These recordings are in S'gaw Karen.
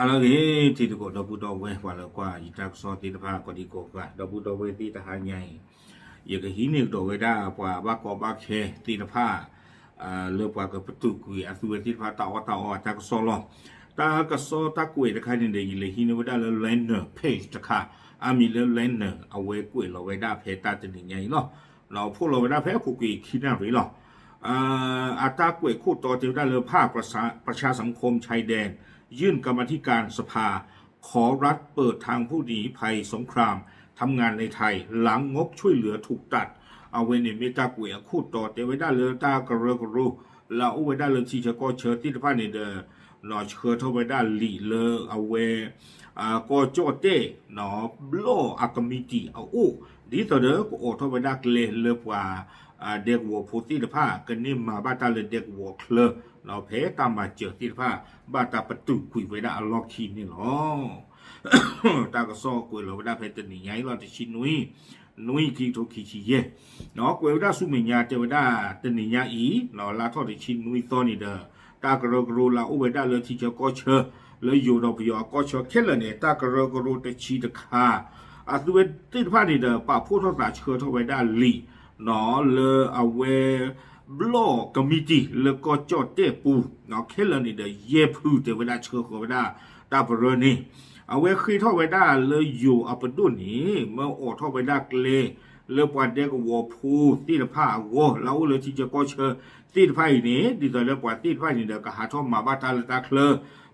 ဟါလၢအဂ့ၤ ထံသကိးဒီပုၢ်ဒီဝဲၢ် ပှၤလၢကွၢ်ယတၢ်ကစီၣ်သ့ၣ်တဖၣ် ကိးဒံကိးဂၤ ဒီပုၢ်ဒီဝဲၢ်သ့ၣ်တဟါညါအံၤ ယကဟံးန့ၢ်ကဒီးဝဲဒၣ် ပှၤဘၣ်ကီဘၣ်ခဲသ့ၣ်တဖၣ် လၢပှၤကပတုာ်ကွံာ်အသုဝဲသ့ၣ်တဖၣ် တၢ်အီၣ်တၢ်အီအတၢ်ကစီၣ်လီၤ. တၢ်ကစီၣ်တၢ်ကွဲးတခါန့ၣ်ဒီး ယလဲၤဟံးန့ၢ်ဝဲဒၣ်လၢ Liner page တခါ အမံၤလၢ Liner အဝဲကွဲးလီၤဝဲဒၣ်ဖဲတၢ်တနံၤညါအံၤလီၤ. ဒီးဖီၣ်လီၤဝဲဒၣ်ဖဲအပူၤကွံာ်ခံနၣ်ရံၣ်လီၤ. အတၢ်ကွဲးခိၣ်တီတဲဝဲဒၣ်လၢ ภาคประชา ประชาสังคมชายแดน ยื่นกรรมาธิการสภา ขอรัฐเปิดทางผู้หนีภัยสงครามทำงานในไทย หลังงบช่วยเหลือถูกตัด အဝဲန့ၣ်မ့ၢ်တၢ်ကွဲးအခိၣ်တီ တဲဝဲဒၣ်လၢတၢ်ကရၢကရိ လၢအအိၣ်ဝဲဒၣ်လၢထံဆၢကီၢ်ဆၢသ့ၣ်တဖၣ်န့ၣ်ဒီး ဆှၢထီၣ်ဝဲဒၣ်လံာ်လၢအဝဲ ကီၢ်ကၠီၣ်တဲၣ် ဘျီၣ်အကမံးတံာ်အအိၣ် ဒ်သိးဒီးကအိးထီၣ်ဝဲဒၣ်ကျဲလၢပှၤ ဒဲကဝီၤဖိသ့ၣ်တဖၣ် ကန့ၢ်မၤဘၣ်တၢ်လၢဒဲကဝီၤချၢ ဖဲတၢ်မၤစၢၤသ့ၣ်တဖၣ် ဘၣ်တၢ်ပတုာ်ကွံာ်ဝဲဒၣ်အလီၢ်ခံန့ၣ်လီၤ. တၢ်ကစီၣ်ကွဲးလီၤဝဲဒၣ်ဖဲတနံၤညါအံၤလီၤ တဆံနွံ နွံ ခံကထိခံဆံယဲၢ် ကွဲးဝဲဒၣ်ဆူမဲာ်ညါ တဲဝဲဒၣ်တနံၤညါအံၤ လါထီၣ်တဆံနွံသီန့ၣ်ဒီး တၢ်ကရၢကရိလၢအအိၣ်ဝဲဒၣ်လၢထံဆၢကီၢ်ဆၢ လၢယိၤဒီးပယီၤအကီၢ်ဆၢခဲလၢာ်န့ၣ် တၢ်ကရၢကရိတဆံတခါ အသုဝဲသ့ၣ်တဖၣ်န့ၣ်ဒီး ပာ်ဖှိၣ်ထီၣ်သးဆှၢထီၣ်ဝဲဒၣ်လံာ် လၢအဝဲ ဘျီၣ်ကမံးတံာ်လၢကီၢ်ကၠီၣ်တဲၣ်ပူၤ ခဲလၢာ်န့ၣ်ဒီး ယဲၢ်ဖုတဲဝဲဒၣ်ဆှၢဃီၤဝဲဒၣ် တၢ်ပရၢန့ၣ် အဝဲဃ့ထီၣ်ဝဲဒၣ်လၢယိၤအပဒိၣ်န့ၣ် မၢအိးထီၣ်ဝဲဒၣ်ကျဲ လၢပှၤဒဲကဝီၤဖိသ့ၣ်တဖၣ်အဂီၢ် လၢအအိၣ်လၢထံဆၢကီၢ်ဆၢသ့ၣ်တဖၣ်အံၤန့ၣ် ဒ်သိးလၢပှၤသ့ၣ်တဖၣ်အံၤန့ၣ်ဒီး ကဟးထီၣ်မၤဘၣ်တၢ်လၢတၢ်ချၢ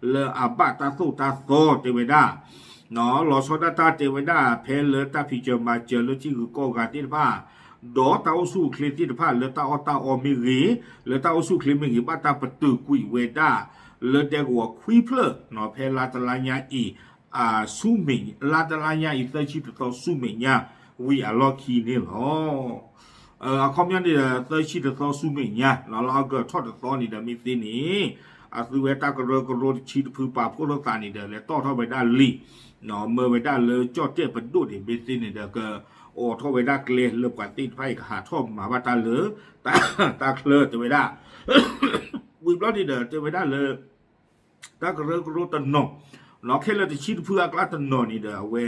လၢအဘၣ်တၢ်သိၣ်တၢ်သီတဲဝဲဒၣ် လီၤဆီဒၣ်တၢ်တဲဝဲဒၣ် ဖဲလၢတၢ်ဖံးစၢၤမၤစၢၤလၢထံဂုၤကီၢ်ဂၤသ့ၣ်တဖၣ် ဒီးတၢ်အိၣ်ဆူၣ်အိၣ်ချ့သ့ၣ်တဖၣ် လၢတၢ်အီၣ်တၢ်အီမ့ၢ်ဂ့ၤ လၢတၢ်အိၣ်ဆူၣ်အိၣ်ချ့မ့ၢ်ဂ့ၤ ဘၣ်တၢ်ပတုာ်ကွံာ်ဝဲဒၣ် လၢဒဲကဝီၤခွံဖျၢၣ် ဖဲလါတလါညါအံၤ ဆူမဲာ် လါတလါညါအံၤ သၢဆံတသီဆူမဲာ်ညါ ဝံၤအလီၢ်ခံန့ၣ်လီၤ. အခီပညီန့ၣ်ဒီး သၢဆံတသီဆူမဲာ်ညါ လၢအီကူးထီၣ်တသီန့ၣ်ဒီး မ့ၢ်သ့န့ၣ် အသုဝဲတၢ်ကရၢကရိတဆံတဖုပာ်ဖှိၣ်ထီၣ်သးန့ၣ်ဒီး လဲၤတီၣ်ထီၣ်ဝဲဒၣ်လံာ် မၢဝဲဒၣ်လၢကၠီၣ်တဲၣ်ပဒိၣ်န့ၣ် မ့ၢ်သ့န့ၣ်ဒီး ကအိးထီၣ်ဝဲဒၣ်ကျဲလၢပှၤသ့ၣ်တဖၣ်အံၤကဟးထီၣ်မၤဘၣ်တၢ်လၢ တၢ်ချၢတဲဝဲဒၣ် ဝံၤဘျီန့ၣ်ဒီး တဲဝဲဒၣ်လၢ တၢ်ကရၢကရိတနီၤ ခဲလၢာ်တဆံတဖုအကျါတနီၤန့ၣ်ဒီး အဝဲ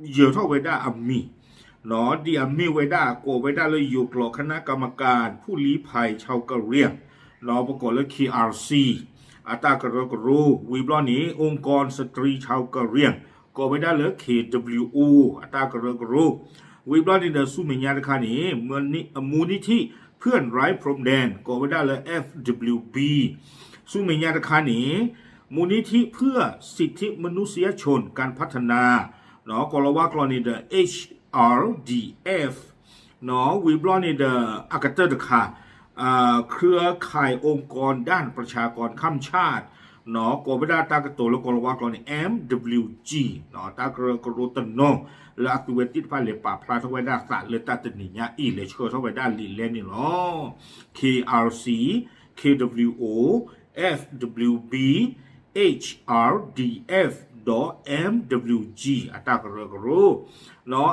ယၢၤထီၣ်ဝဲဒၣ်အမံၤ ဒ်အမ့ၢ်ဝဲဒၣ် ကိးဝဲဒၣ်လၢယိၤကျိာ် คณะกรรมการผู้ลี้ภัยชาวกะเหรี่ยง ပကိးလၢ เคอาร์ซี အတၢ်ကရၢကရိ ဝံၤဘျီန့ၣ် องค์กรสตรีชาวกะเหรี่ยง ကိးဝဲဒၣ်လၢ เคดับเบิลยูโอ အတၢ်ကရၢကရိ ဝံၤဘျီန့ၣ်ဒီး ဆူမဲာ်ညါတခါန့ၣ် มูลนิธิเพื่อนไร้พรมแดน ကိးဝဲဒၣ်လၢ เอฟดับเบิลยูบี ဆူမဲာ်ညါတခါန့ၣ် มูลนิธิเพื่อสิทธิมนุษยชนการพัฒนา ကိၤလၤဝါကျိာ်န့ၣ်ဒီး เอชอาร์ดีเอฟ ဝံၤဘျီန့ၣ်ဒီး အကတၢၢ်တခါ เครือข่ายองค์กรด้านประชากรข้ามชาติ ကိးဝဲဒၣ်တၢ်ကတိၤလၢကိၤလၤဝါကျိာ်န့ၣ် เอ็มดับเบิลยูจี တၢ်ကရၢကရိတနီၤ လၢအသုဝဲသ့ၣ်တဖၣ်လဲၤပာ်ဖျါထီၣ်ဝဲဒၣ်သးလၢတၢ်တနံၤညါအံၤ လဲၤဆှၢထီၣ်ဝဲဒၣ်လံာ်လဲၢ်န့ၣ်လီၤ. เคอาร์ซี เคดับเบิลยูโอ เอฟดับเบิลยูบี เอชอาร์ดีเอฟ ဒီး เอ็มดับเบิลยูจี အတၢ်ကရၢကရိ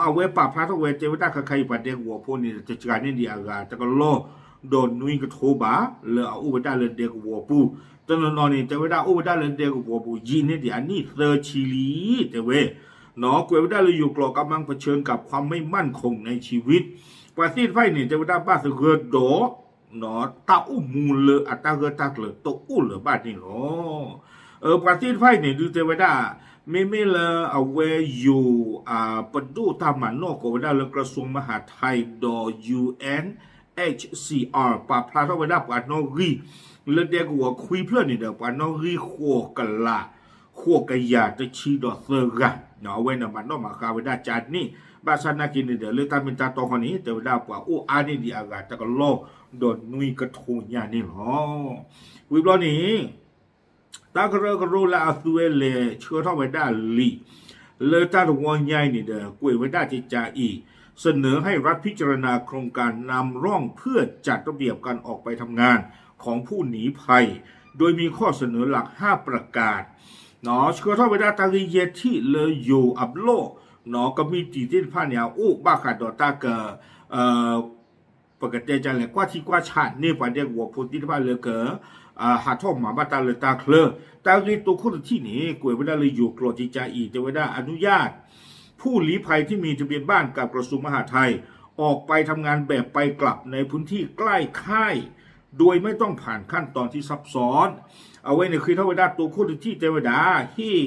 အဝဲပာ်ဖျါထီၣ်ဝဲတဲဝဲဒၣ် ခဲခါအံၤ ပှၤဒဲကဝီၤဖိန့ၣ် တစှၤန့ၢ်ဒံးအဂၤတကလီၢ် ဒီးနွံကထိဘး လၢအအိၣ်ဝဲဒၣ်လၢဒဲကဝီၤပူၤ တနီၤနီၤန့ၣ် တဲဝဲဒၣ်အိၣ်ဝဲဒၣ်လၢဒဲကဝီၤပူၤ ယံာ်န့ၢ်ဒံးအနံၣ်သၢဆံလံ တဲဝဲ ကွဲးဝဲဒၣ်လၢယိၤကျိာ် กำลังเผชิญกับความไม่มั่นคงในชีวิต ပှၤသ့ၣ်တဖၣ်အံၤန့ၣ် တဲဝဲဒၣ်ဘၣ်သဂၢၢ်ဒီး တၢ်အိၣ်မူလၢအတၢ်ဂၢၢ်တၢ်ကျၢၤတအိၣ်လၢၤဘၣ်န့ၣ်လီၤ. ပှၤသ့ၣ်တဖၣ်အံၤန့ၣ် ဒုးတဲဝဲဒၣ် မ့မ့ၢ်လၢအဝဲယိၤ ပဒိၣ်တၢ်မၤနီၣ်ကိးဝဲဒၣ်လၢ กระทรวงมหาดไทย ဒီး ယူၣ်အဲၣ် เอชซีอาร์ ပာ်ဖျါထီၣ်ဝဲဒၣ်ပှၤနီၣ်ဂံၢ် လၢဒဲကဝီၤခွံဖျၢၣ်န့ၣ်ဒီး ပှၤနီၣ်ဂံၢ်ဃိးကလး ဃိးကယၤတဆံဒီးသၢဂၤ အဝဲန့ၣ်မၤနီၣ်မၤဃါဝဲဒၣ်ကန့ၣ် ဘၣ်ဆၣ်နာ်က့န့ၣ်ဒီး လၢတၢ်မ့ၢ်တၢ်တီခီန့ၣ် တဲဝဲဒၣ်ပှၤအိၣ်အါန့ၢ်ဒံးအဂၤတကလီၢ်ဒီးနွံကထိညါန့ၣ်လီၤ. ဝံၤဘျီန့ၣ် တၢ်ကရၢကရိလၢအသုဝဲလဲၤဆှၢထီၣ်ဝဲဒၣ်လံာ် လၢတၢ်တဝီညါအံၤန့ၣ်ဒီး ကွဲးဝဲဒၣ်ကကါအံၤ เสนอให้รัฐพิจารณาโครงการนำร่องเพื่อจัดระเบียบการออกไปทำงานของผู้หนีภัย โดยมีข้อเสนอหลักห้าประการ ဆှၢထီၣ်ဝဲဒၣ်တၢ်ဂ့ၢ်ယဲၢ်ထံၣ်လၢယိၤအဘျီၣ် ကမံးတံာ်သ့ၣ်တဖၣ်န့ၣ် အအိၣ်ဘၣ်ဃးဒီးတၢ်က အ ပကတဲကလဲၣ် ကွၢ်ထံကွၢ်ဆးန့ၢ်ပှၤဒဲကဝီၤဖိသ့ၣ်တဖၣ်လၢက ဟးထီၣ်မၤဘၣ်တၢ်လၢတၢ်ချၢ, တၢ်ဂ့ၢ်တိခိၣ်တထံၣ်န့ၣ် ကွဲးဝဲဒၣ်လၢယိၤကျိာ်ကကါအံၤ တဲဝဲဒၣ် อนุญาต ผู้ลี้ภัยที่มีทะเบียนบ้านกับกระทรวงมหาดไทย ออกไปทำงานแบบไปกลับในพื้นที่ใกล้ค่าย โดยไม่ต้องผ่านขั้นตอนที่ซับซ้อน အဝဲန့ၣ်ဃ့ထီၣ်ဝဲဒၣ်တိခိၣ်တထံၣ် တဲဝဲဒၣ် ဟ့ၣ်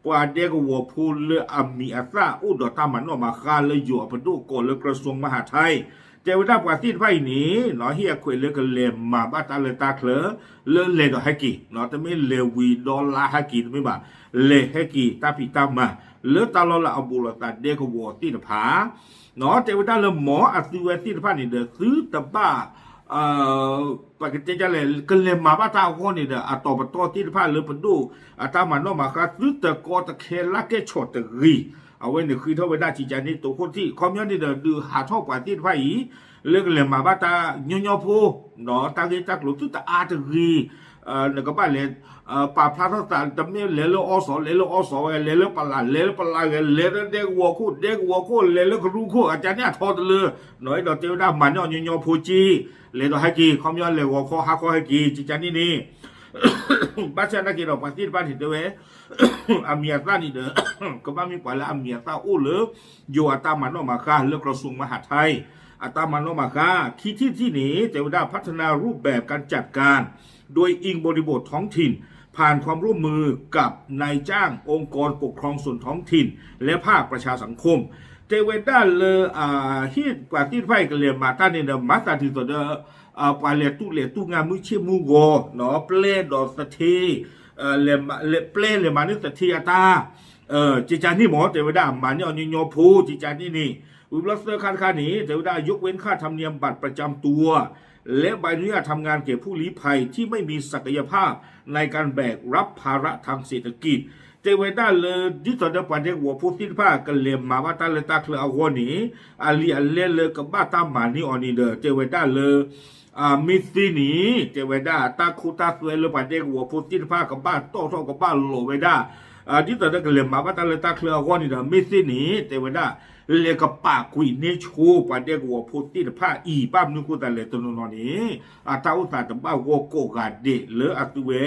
ပှၤဒဲကဝီၤဖိလၢအမံၤအသၣ်အိၣ်ဒီးတၢ်မၤနီၣ်မၤဃါလၢယိၤအပဒိၣ်ကိးလၢ กระทรวงมหาดไทย တဲဝဲဒၣ်ပှၤသ့ၣ်တဖၣ်အံၤန့ၣ် ဟ့ၣ်အခွဲးလၢကလဲၤမၤဘၣ်တၢ်လၢတၢ်ချၢ လၢလဲၤဒီးဟဲက့ၤ, တမ့ၢ်လဲၤဝံၤဒီလါဟဲက့ၤတမ့ၢ်ဘၣ်, လဲၤဟဲက့ၤတၢ်ဖံးတၢ်မၤ လၢတၢ်လီၢ်လၢအဘူးလိာ်သးဒဲကဝီၤသ့ၣ်တဖၣ် တဲဝဲဒၣ်လၢမ်အသုဝဲသ့ၣ်တဖၣ်န့ၣ်ဒီး သုတဘၣ် ပကတဲဒ်လဲၣ် ကလဲၤမၤဘၣ်တၢ်အဂီၢ်န့ၣ်ဒီး အတီၤပတီၢ်သ့ၣ်တဖၣ်လၢပဒိၣ်အတၢ်မၤနီၣ်မၤဃါ သုတကီတခဲလၢ်ကဲဆိးတဂ့ၤ, အဝဲန့ၣ်ဃ့ထီၣ်ဝဲဒၣ်ကကါန့ၣ် တိခိၣ်တထံၣ် ခီပညီန့ၣ်ဒီး ဒုးဟးထီၣ်ပှၤသ့ၣ်တဖၣ်အံၤ လၢကလဲၤမၤဘၣ်တၢ်ညီညီဖိ တၢ်ဂ့ၢ်တၢ်ကျိၤသုတအါတဂ့ၤ နကဘၣ်လဲၤ ပာ်ဖျါထီၣ်သး တမ့ၢ်လဲၤလၢအီစီၤ လဲၤလၢအီစီၤဝဲ လဲၤလၢပလး လဲၤလၢပလးဂဲၤ လဲၤလၢဒဲကဝီၤခိၣ် ဒဲကဝီၤခိၣ် လဲၤလၢကရူၢ်ခိၣ် အကါန့ၣ်အထီတလၢ အဲၣ်ဒိးတဲဝဲဒၣ်မၤန့ၢ်အီၤညီညီဖိက့ လဲၤဒီးဟဲက့ၤ ခီပညီလဲၤဂီၤခီဟါခီဟဲက့ၤ ကကါန့ၣ်န့ၣ် ဘၣ်ဆၣ်သနာ်က့ဒီး ပှၤသ့ၣ်တဖၣ်န့ၣ်တဲဝဲ အမံၤအသၣ်န့ၣ်ဒီး ကဘၣ်မ့ၢ်ပှၤလၢအမံၤအသၣ်အိၣ်လၢ ယိၤအတၢ်မၤနီၣ်မၤဃါလၢ กระทรวงมหาดไทย အတၢ်မၤနီၣ်မၤဃါ ခံထံၣ်တထံၣ်န့ၣ် တဲဝဲဒၣ် พัฒนารูปแบบการจัดการ โดยอิงบริบทท้องถิ่น ผ่านความร่วมมือกับนายจ้าง องค์กรปกครองส่วนท้องถิ่น และภาคประชาสังคม တဲဝဲဒၣ်လၢ ဟ့ၣ်ပှၤသ့ၣ်တဖၣ်အံၤကလဲၤမၤတၢ်န့ၣ်ဒီး မၤသးဒ်သိးဒီး ပှၤလဲၤတူၢ်လဲၤတူၢ်ငါမုၢ်ဆ့ၣ်မုၢ်ဂီၤ ပျဲဒီးသထ့ ပျဲလဲၤမၤန့ၢ်သထ့အတၢ် ကကါန့ၣ်မ့ၢ် တဲဝဲဒၣ်မၤန့ၢ်အီၤညီညီဖိ ကကါန့ၣ်န့ၣ် ဝံၤဘျီသၢခါတခါန့ၣ် တဲဝဲဒၣ် ยกเว้นค่าธรรมเนียมบัตรประจำตัว และใบอนุญาตทำงานแก่ผู้ลี้ภัยที่ไม่มีศักยภาพในการแบกรับภาระทางเศรษฐกิจ တဲဝဲဒၣ်လၢ ဒ်သိးဒီးပှၤဒဲကဝီၤဖိသ့ၣ်တဖၣ်ကလဲၤမၤဘၣ်တၢ်လၢတၢ်ချၢအဂီၢ်န့ၣ် အလံာ်အလဲလၢကဘၣ်တၢ်မၤန့ၢ်အီၤန့ၣ်ဒီး တဲဝဲဒၣ်လၢ မ့ၢ်သ့န့ၣ် တဲဝဲဒၣ်တၢ်ခိတၢ်သွဲလၢပှၤဒဲကဝီၤဖိသ့ၣ်တဖၣ်ကဘၣ်တီၣ်ထီၣ်ကဘၣ်လီၤဝဲဒၣ် ဒ်သိးဒီးကလဲၤမၤဘၣ်တၢ်လၢတၢ်ချၢအဂီၢ်န့ၣ်ဒီး မ့ၢ်သ့န့ၣ် တဲဝဲဒၣ် လဲၤကပာ်ကွံာ်န့ၢ်ဆိပှၤဒဲကဝီၤဖိသ့ၣ်တဖၣ်အံၤ ဘၣ်မနုၤဃိသတးလဲၣ် တနီၤနီၤန့ၣ် အတၢ်အိၣ်သးတဘၣ်ဂီၢ်ကိးဂၤဒဲးလၢအသုဝဲ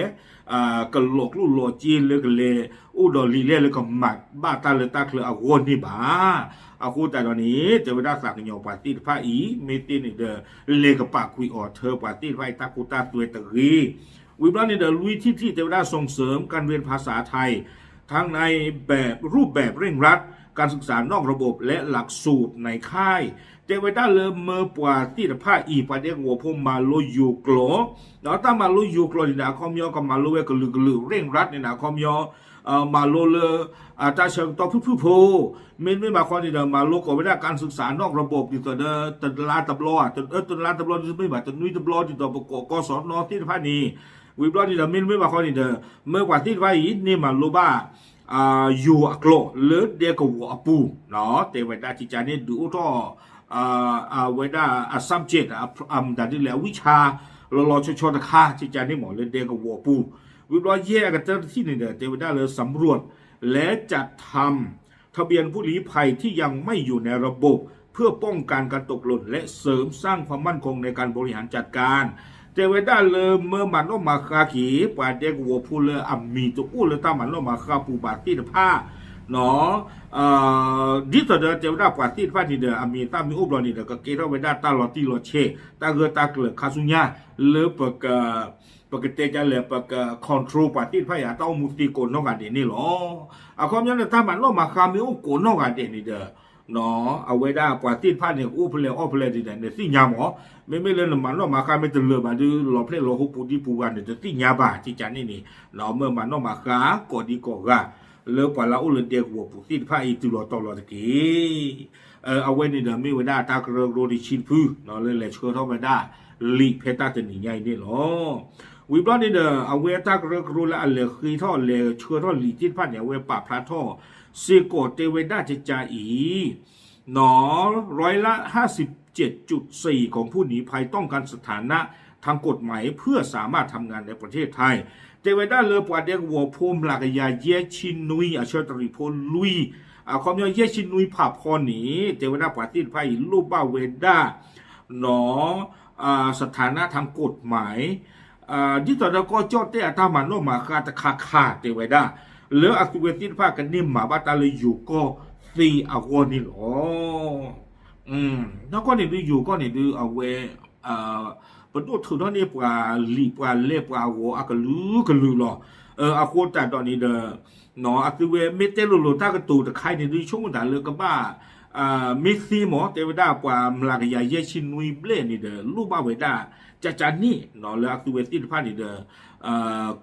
ကလီၤကျိၣ်လီၤစ့လၢကလဲၤအိၣ်ဒီးလံာ်လဲၢ်လၢကမၤဘၣ်တၢ်လၢတၢ်ချၢအဂီၢ်န့ၣ်ဘၣ်. အဃိသတးဒီးန့ၣ် တဲဝဲဒၣ်သးကညီၤပှၤသ့ၣ်တဖၣ်အံၤ မ့ၢ်သ့န့ၣ်ဒီး လဲၤကပာ်ကွံာ်အီၤထၢပှၤသ့ၣ်တဖၣ်အံၤတၢ်ခိတၢ်သွဲတဂ့ၤ ဝံၤဘျီန့ၣ်ဒီး လွံၢ်ထံၣ်တထံၣ် တဲဝဲဒၣ် ส่งเสริมการเรียนภาษาไทย ทั้งในแบบรูปแบบเร่งรัด การศึกษานอกระบบ และหลักสูตรในค่าย တဲဝဲဒၣ်လၢမၢပှၤသ့ၣ်တဖၣ်အံၤ ပှၤဒဲကဝီၤဖိမၤလိယိၤကျိာ် ဒီးတၢ်မၤလိယိၤကျိာ်န့ၣ်ဒီး အခီပညီကမၤလိဝဲကလုာ်ကလုာ် เร่งรัด န့ၣ်ဒီး အခီပညီ မၤလိလၢ တၢ်ဆၢကတီၢ်ဖုၣ်ဖုၣ်ဖိ မ့တမ့ၢ်ဘၣ်ဃီန့ၣ်ဒီး မၤလိကိးဝဲဒၣ် การศึกษานอกระบบ ဒ်သိးဒီး တလါတဘျီ တလါတဘျီဒ်သိးမ့ၢ်ဘၣ် တနွံတဘျီဒ်သိးပကိးကီၢ်စီနီသ့ၣ်တဖၣ်န့ၣ် ဝံၤဘျီန့ၣ်ဒီး မ့တမ့ၢ်ဘၣ်ဃီန့ၣ်ဒီး မၢပှၤသ့ၣ်တဖၣ်အံၤ န့ၢ်မၤလိဘၣ် ယိၤအကျိာ်လၢဒဲကဝီၤအပူၤ တဲဝဲဒၣ်ကကါန့ၣ် ဒုးအိၣ်ထီၣ် အဝဲဒၣ်အ subject အမတၤဒ်လဲၣ် အဝံၣ်ဆါ လီၤလီၤဆီဆီတခါ ကကါန့ၣ်မ့ၢ်လၢဒဲကဝီၤပူၤ ဝံၤဘျီယဲၢ်အကတၢၢ်တထံၣ်န့ၣ်ဒီး တဲဝဲဒၣ်လၢ สำรวจ และจัดทำ ทะเบียนผู้ลี้ภัยที่ยังไม่อยู่ในระบบ เพื่อป้องกันการตกหล่นและเสริมสร้างความมั่นคงในการบริหารจัดการ တဲဝဲဒၣ်လၢမၢမၤနီၣ်မၤဃါက့ၤ ပှၤဒဲကဝီၤဖိလၢအမံၤတအိၣ်လၢတၢ်မၤနီၣ်မၤဃါပူၤဘၣ်သ့ၣ်တဖၣ် ဒ်သိးဒီးတဲဝဲဒၣ်ပှၤသ့ၣ်တဖၣ်န့ၣ်ဒီး အမံၤအသၣ်မ့ၢ်အိၣ်ဘျီန့ၣ်ဒီး ကကဲထီၣ်ဝဲဒၣ်တၢ်လီၤတံၢ်လီၤဆဲး တၢ်ဂၢၢ်တၢ်ကျၢၤခါဆူညါ လၢပက ပကတဲဒ်လဲၣ် ပက control ပှၤသ့ၣ်တဖၣ်အံၤ အတၢ်အိၣ်မူသ့ကိးနီၢ်ဂၤဒဲးန့ၣ်လီၤ. အခီပညီန့ၣ် တၢ်မၤနီၣ်မၤဃါမ့ၢ်အိၣ်ကိးနီၢ်ဂၤဒဲးန့ၣ်ဒီး အဝဲဒၣ်ပှၤသ့ၣ်တဖၣ်န့ၣ် အိၣ်ဖဲလဲၣ်အီၣ်ဖဲလဲၣ်န့ၣ်ဒီး နသ့ၣ်ညါမး, မ့မ့ၢ်လၢနမၤနီၣ်မၤဃါမ့ၢ်တလၢာ်ဘၣ်ဒီး လီၤဖျဲၣ်လီၤဟိပူၤဒံပူၤဂၤန့ၣ် တသ့ၣ်ညါဘၣ် ကကါန့ၣ်န့ၣ် မၢမၤနီၣ်မၤဃါ ကိးဒံကိးဂၤ လၢပှၤလၢအအိၣ်လၢဒဲကဝီၤပူၤသ့ၣ်တဖၣ်အံၤ တုၤလီၤတီၤလီၤတက့ၢ်. အဝဲန့ၣ်ဒီးမ့ၢ်ဝဲဒၣ်တၢ်ကရၢကရိတဆံတဖု လၢလဲၤဆှၢထီၣ်ဝဲဒၣ်လံာ်ဖဲတၢ်တနံၤညါအံၤန့ၣ်လီၤ. ဝံၤဘျီန့ၣ်ဒီး အဝဲတၢ်ကရၢကရိလၢအလဲၤဃ့ထီၣ်လဲၤဆှၢထီၣ်လံာ်သ့ၣ်တဖၣ်န့ၣ် အဝဲပာ်ဖျါထီၣ် စ့ၢ်ကီးတဲဝဲဒၣ်ကကါအံၤ ร้อยละห้าสิบเจ็ดจุดสี่ของผู้ลี้ภัยต้องการสถานะทางกฎหมายเพื่อสามารถทำงานในประเทศไทย တဲဝဲဒၣ်လၢပှၤဒဲကဝီၤဖိမျးကယၤယဲၢ်ဆံနွံ အဆၢတရံးဖိလွံၢ် အခီပညီယဲၢ်ဆံနွံဖးဖီန့ၣ် တဲဝဲဒၣ်ပှၤသ့ၣ်တဖၣ်အံၤလိၣ်ဘၣ်ဝဲဒၣ် နီၢ် สถานะทางกฎหมาย ဒ်သိးဒီးကီၢ်ကၠီၣ်တဲၣ်အတၢ်မၤနီၣ်မၤဃါတခါခါတဲဝဲဒၣ် လၢအသုဝဲသ့ၣ်တဖၣ်ကန့ၢ်မၤဘၣ်တၢ်လၢယိၤကီၢ်သ့အဂီၢ်န့ၣ်လီၤ. နီၢ်ကီၢ်န့ၣ်ဒုး ယိၤကီၢ်န့ၣ်ဒုး အဝဲ ပဒိၣ်ထုးထီၣ်န့ၢ်ပှၤလံာ်ပှၤလဲၢ်ပှၤအဂီၤအကလုာ်ကလုာ်လီၤ. အဃိသတးဒီးန့ၣ်ဒီး အသုဝဲမ့ၢ်တဲလိၤလိၤတၢ်ကတိၤတခါအံၤန့ၣ်ဒုး ဆိကမိၣ်သးလၢကဘၣ် မ့ၢ်သ့မး တဲဝဲဒၣ်ပှၤမျးကယၤယဲၢ်ဆံနွံဘျဲၣ်န့ၣ်ဒီး လိၣ်ဘၣ်ဝဲဒၣ် ကကန့ၣ် လၢအသုဝဲသ့ၣ်တဖၣ်န့ၣ်ဒီး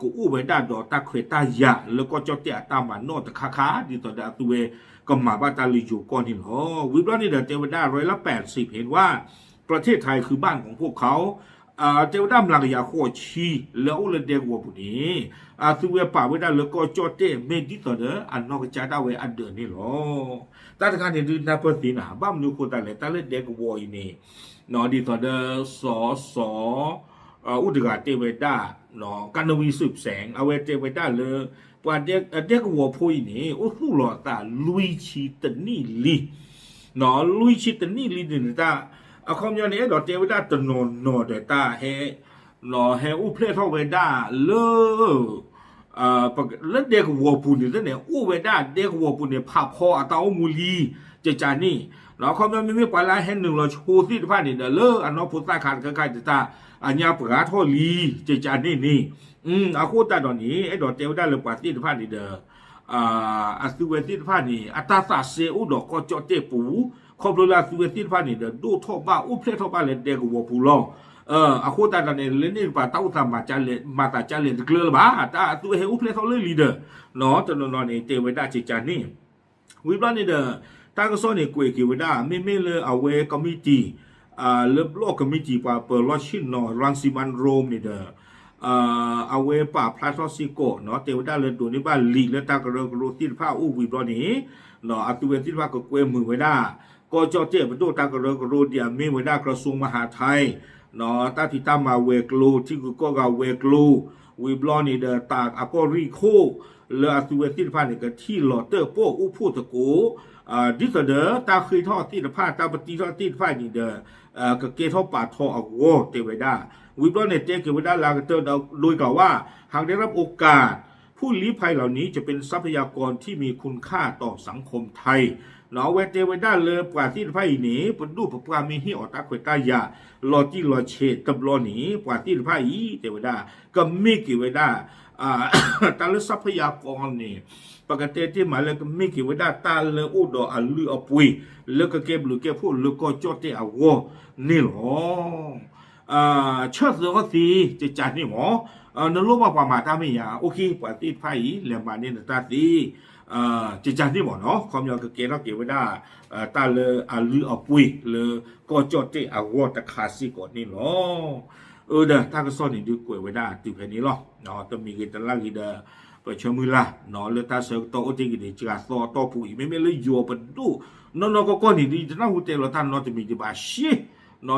ကအိၣ်ဝဲဒၣ်ဒီးတၢ်ခွဲးတၢ်ယာ်လၢကီၢ်ကၠီၣ်တဲၣ်အတၢ်မၤနီၣ်တခါခါ ဒ်သိးဒီးအသုဝဲကမၤဘၣ်တၢ်လၢယိၤကီၢ်န့ၣ်လီၤ. ဝံၤဘျီန့ၣ်ဒီး တဲဝဲဒၣ် ร้อยละแปดสิบ เห็นว่า ประเทศไทยคือบ้านของพวกเขา တဲဝဲဒၣ်မျးကယၤဃိးဆံ လၢအအိၣ်လၢဒဲကဝီၤပူၤန့ၣ် အသုဝဲပာ်ဝဲဒၣ်လၢကီၢ်ကၠီၣ်တဲၣ် မ့ၢ်ဒ်သိးဒီးအနီၢ်ကစၢ်ဒၣ်ဝဲအဒၢးန့ၣ်လီၤ. တၢ်တခါန့ၣ်ဒုးနၢ်ပၢၢ်သ့နၤ ဘၣ်မနုၤအဃိသတးလဲၣ် တၢ်လၢဒဲကဝီၤအံၤန့ၣ် ဒ်သိးဒီး စီၤစီၤ အိၣ်တဂၤတဲဝဲဒၣ် ကနဝံၤစုးစဲး အဝဲတဲဝဲဒၣ်လၢ ပှၤဒဲကဝီၤဖိအံၤန့ၣ် အိၣ်သူၣ်လီၤအသးလွံၢ်ဆံတနံၣ်လံ လွံၢ်ဆံတနံၣ်လံန့ၣ် တၢ် အခီပညီန့ၣ် အဲၣ်ဒိးတဲဝဲဒၣ်တနီၤနီၤဒီးတၢ်ဟဲ ဟဲအိၣ်ဖျဲၣ်ထီၣ်ဝဲဒၣ်လၢ လၢဒဲကဝီၤပူၤန့ၣ်သ့ၣ်န့ၣ် အိၣ်ဝဲဒၣ်ဒဲကဝီၤပူၤန့ၣ် ဖးဖီအတၢ်အိၣ်မူလံ ကကန့ၣ် အခီပညီမ့မ့ၢ်ပှၤလၢအဟဲနုာ်လီၤဆိသ့ၣ်တဖၣ်န့ၣ်ဒီး လၢအနီၢ်ဖိသၣ်ခါတခါခါန့ၣ် တၢ်အညါပှၤထီၣ်လံ ကကန့ၣ်န့ၣ် အဃိသတးဒီးန့ၣ် အဲၣ်ဒိးတဲဝဲဒၣ်လၢပှၤသ့ၣ်တဖၣ်န့ၣ်ဒီး အသုဝဲသ့ၣ်တဖၣ်န့ၣ် အတၢ်သးစဲအိၣ်ဒီးကီၢ်ကၠီၣ်တဲၣ်ပူၤ ခီဖျိလၢအသုဝဲသ့ၣ်တဖၣ်န့ၣ်ဒီး ဒိၣ်ထီၣ်ဘၣ်အိၣ်ဖျဲၣ်ထီၣ်ဘၣ်လၢဒဲကဝီၤပူၤလီၤ. အဃိသတးဒီးန့ၣ် လၢန့ၣ်တကပၤ တၢ်အိၣ်သးမၤကလဲၣ် မၤသးကလဲၣ်တကျၢၤလၢၤဘၣ် တၢ်အသုဝဲဟဲအိၣ်ဖျဲၣ်ထီၣ်လၢလံဒီး တနီၤနီၤန့ၣ် တဲဝဲဒၣ်ကကန့ၣ် ဝံၤဘျီန့ၣ်ဒီး တၢ်ကစီၣ်န့ၣ်ကွဲးက့ၤဝဲဒၣ် မ့မ့ၢ်လၢအဝဲကမံးတံာ် လၢဘျီၣ်ကမံးတံာ်ပှၤပၢၤလီၢ်ဆ့ၣ်နီၤ ရၣ်စံမၣ်ရိၣ်န့ၣ်ဒီး အဝဲပာ်ဖျါထီၣ်စ့ၢ်ကီး တဲဝဲဒၣ်လၢဒိးန့ၢ်ဘၣ်လံာ်လၢတၢ်ကရၢကရိသ့ၣ်တဖၣ်အိၣ်ဝံၤဘျီန့ၣ် အသုဝဲသ့ၣ်တဖၣ်ကကွဲမုာ်ဝဲဒၣ် ကီၢ်ကၠီၣ်တဲၣ်ပဒိၣ်တၢ်ကရၢကရိဒ်အမ့ၢ်ဝဲဒၣ် ကရၢစိမဟးထဲ တၢ်ဖံးတၢ်မၤဝဲၤကျိၤ ထံဂုၤကီၢ်ဂၤဝဲၤကျိၤ ဝံၤဘျီန့ၣ်ဒီးတၢ်အကီၢ်ရံၣ်ခိၣ် လၢအသုဝဲသ့ၣ်တဖၣ်န့ၣ် ကထံၣ်လီၤတၢၣ်ပီၣ်အိၣ်ဖှိၣ်သကိး ဒ်သိးဒီးတၢ်ဃ့ထီၣ်သ့ၣ်တဖၣ် တၢ်ပတံထီၣ်သ့ၣ်တဖၣ်န့ၣ်ဒီး ကကဲထီၣ်ပာ်ထီၣ်အဂီၢ်တဲဝဲဒၣ် ဝံၤဘျီန့ၣ်တဲက့ၤဝဲဒၣ်လၢအကတၢၢ်ဒီး โดยกล่าวว่า หากได้รับโอกาส ผู้ลี้ภัยเหล่านี้จะเป็นทรัพยากรที่มีคุณค่าต่อสังคมไทย အဝဲတဲဝဲဒၣ်လၢပှၤသ့ၣ်တဖၣ်အံၤန့ၣ် ပဒိၣ်ပပှၢ်မ့ၢ်ဟ့ၣ်အီၤတၢ်ခွဲးတၢ်ယာ် လီၤတံၢ်လီၤဆဲးတဘျီန့ၣ် ပှၤသ့ၣ်တဖၣ်အံၤ တဲဝဲဒၣ် ကမ့ၢ်က့ၤဝဲဒၣ် တၢ်လၢ ทรัพยากร န့ၣ် ပကတဲတ့ၢ်မးလၢကမ့ၢ်က့ၤဝဲဒၣ်တၢ်လၢအိၣ်ဒီးအလုၢ်အပှ့ၤ လၢကကဲဘျုးကဲဖှိၣ်လၢကီၢ်ကၠီၣ်တဲၣ်အဂီၢ်န့ၣ်လီၤ. ဆၢသၢအီၤသ့ ကကန့ၣ်မး နလိၣ်ဘၣ်ပှၤမၤတၢ်မ့ၢ်ဧါ အိၣ်ခ့ ပှၤသ့ၣ်တဖၣ်အံၤ လဲၤမၤန့ၢ်နတၢ်သ့ ကကန့ၣ်မးနီၤ ခီပညီကကဲထီၣ်က့ၤဝဲဒၣ် တၢ်လၢအလုၢ်အပှ့ၤလၢကီၢ်ကၠီၣ်တဲၣ်အဂီၢ်တခါစ့ၢ်ကီးန့ၣ်လီၤ. အၢ ဒီးတၢ်ကစီၣ်န့ၣ်ဒုးကွဲးဝဲဒၣ်တုၤဖဲန့ၣ်လီၤ. တမံၤဂ့ၤတလါဂ့ၤဒီး ပဆၢမုၢ်လၢ် လၢတၢ်ဆၢကတီၢ်အိၣ်တ့ၢ်ဂ့ၤန့ၣ် စှၤသီအတီၢ်ပူၤအံၤ မ့မ့ၢ်လၢယိၤပဒိၣ် နီၢ်နီၢ်ကီၢ်ကီၢ်န့ၣ်ဒုး ယတနၢ်ဟူတဲလီၤတၢ်နီတမံၤဒံးဘၣ်ရှ့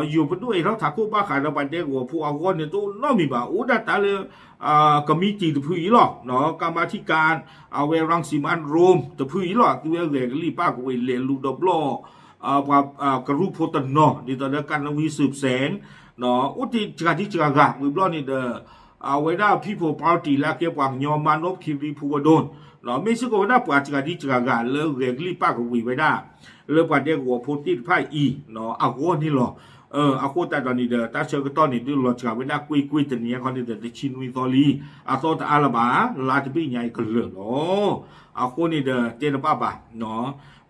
ယိၤပဒိၣ်အဲၣ်ထီၣ်ထးခိၣ်ဘၣ်ဃးဒီးပှၤဒဲကဝီၤဖိအဂီၢ်န့ၣ် တအိၣ်နီတမံၤဘၣ် အိၣ်ဒၣ်တၢ်လၢ ကမံးတံာ်တဖုအံၤလီၤ ကမၤထံကၢ အဝဲ ရၣ်စံမၣ်ရိၣ် တဖုအံၤလီၤ အသုဝဲဂဲၤကလံၣ်ပၣ်ကဝ့ၤလဲၤလူၤဒီးဘျီၣ် ပှၤကရူၢ်ဖိတနီၤ ဒ်သိးလၢ ကနဝံၤစုးစဲး အိၣ်တ့ၢ်စှၤဒံစှၤဂၤ ဝံၤဘျီၣ်န့ၣ်ဒီး အဝဲဒၣ် People Party လၢအကဲပှၤကညီ မၤနိၣ်ခံရံဖူဝဲဒိၣ် မ့ၢ်စ့ၢ်ကီးဝဲဒၣ်ပှၤစှၤဒံစှၤဂၤလၢဂဲၤကလံၣ်ပၣ်ကဝ့ၤဝဲဒၣ် လၢပှၤဒဲကဝီၤဖိသ့ၣ်တဖၣ်အံၤ အဂီၢ်န့ၣ်လီၤ. အဃိသတးဒီးန့ၣ်ဒီး တၢ်ဆၢကတီၢ်န့ၣ်ဒုးလီၤစှၤဝဲဒၣ်ကွ့ၢ်ကွ့ၢ်တနံၤအံၤခီန့ၣ်ဒီး တဆံနွံသီလံ အသီတအါလၢၤဘၣ် လါတဘ့ၣ်ညါအံၤကလၢာ်လီၤ. အဃိန့ၣ်ဒီး တဲတဘၣ်ဘၣ်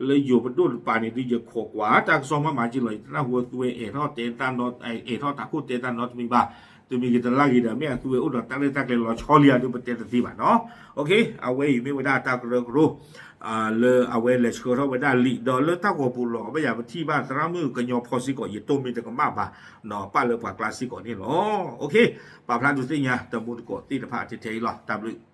လၢယိၤပဒိၣ်တပၤန့ၣ်ဒုး ယခိးကွၢ်တၢ်ကစီၣ်မးမးက့လီၤ ယတနၢ်ဟူအသုဝဲအဲၣ်ထီၣ်တဲတၢ်နီ အဲၣ်ထီၣ်ထးခိၣ်တဲတၢ်နီတမံၤဘၣ် တမံၤဂ့ၤတလါဂ့ၤဒီး မ့ၢ်အသုဝဲအိၣ်ဒီးတၢ်ရဲၣ်တၢ်ကျဲၤလီၤဆီလံဧါဒုး ပတဲတသ့ဘၣ်နီၤ. အဝဲအံၤမ့ၢ်ဝဲဒၣ်တၢ်ကရၢကရိ လၢအဝဲလဲၤဆှၢထီၣ်ဝဲဒၣ်လံာ် ဒီးလၢတၢ်ဂီၤပူၤလီၤ ဘၣ်ယၤပထံၣ်ဘၣ်သရၣ်မုၣ်ကညီဖီစ့ၢ်ကီး ယတိၢ်မ့ၢ်တကမၣ်ဘၣ် ပာ်လၢပှၤကျါစ့ၢ်ကီးန့ၣ်လီၤ. ပာ်ဖျါဒုးသ့ၣ်ညါ တမူတကိးသ့ၣ်တဖၣ်ထဲထဲအံၤလီၤ. တၢ်ဘျုး